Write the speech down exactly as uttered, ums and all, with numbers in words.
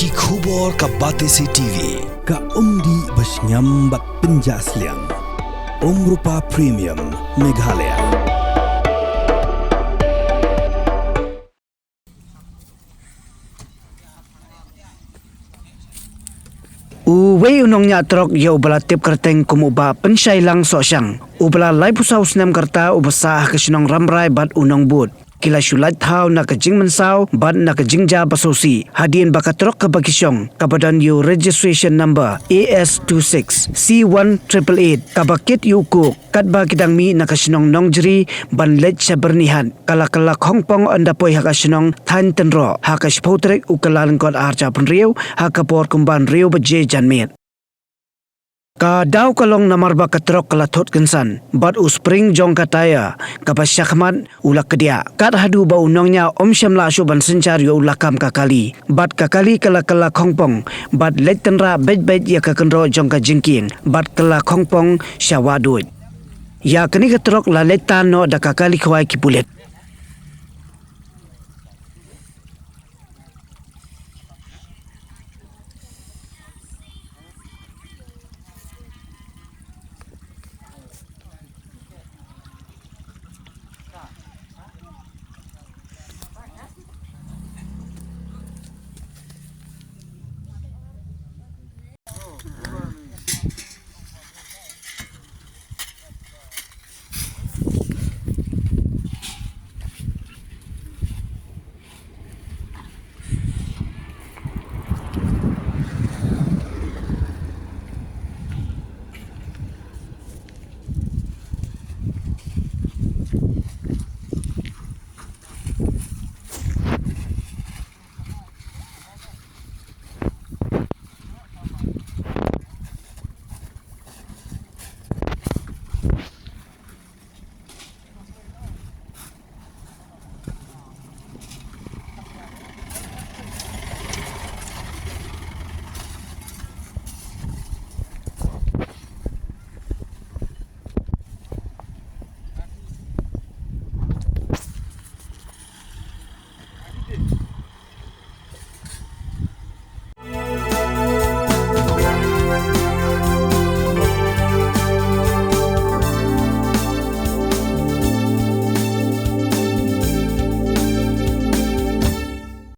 Ki khubor ka Batesi T V, ka umdih ba shngiam bad pynjah sliang. Umrupa Premium, Meghalaya. Uwei u nongñiah trok ïa uba la tip kyrteng kum u Bah Pynshailang Sohshang, uba la laiphew saw snem ka rta, uba sah ha ka shnong Rambrai bad u nongbud, ki la shu lait thaw na ka jingmynsaw bad na ka jingjia ba sngewsih hadien ba ka trok kaba ki shong, kaba don ïa u registration number A S two six C one triple eight, kaba kit ïa u coke, katba ki dang mih na ka shnong Nongjri ban leit sha Byrnihat, ka la kylla khongpong ynda poi ha ka shnong Thaiñ Tynroh ha ka shiphew tarik u Kyllalyngkot arhajar arphew hynriew, ha ka por kumba hynriew baje janmiet. Ka daw ka long namar ba ka trok ka la thut kynsan bad u spring jong ka tyre kaba shakhmat u la kdiah, kat haduh ba u nongñiah um shym lah shuh ban synshar ïa u lakam ka kali, bad ka kali ka la kylla khongpong bad leit tynrah beit beit ïa ka kynroh jong ka jingkieng bad kylla khongpong sha wahduid. Ïa kane ka trok la leit tan noh da ka kali khwai ki pulit.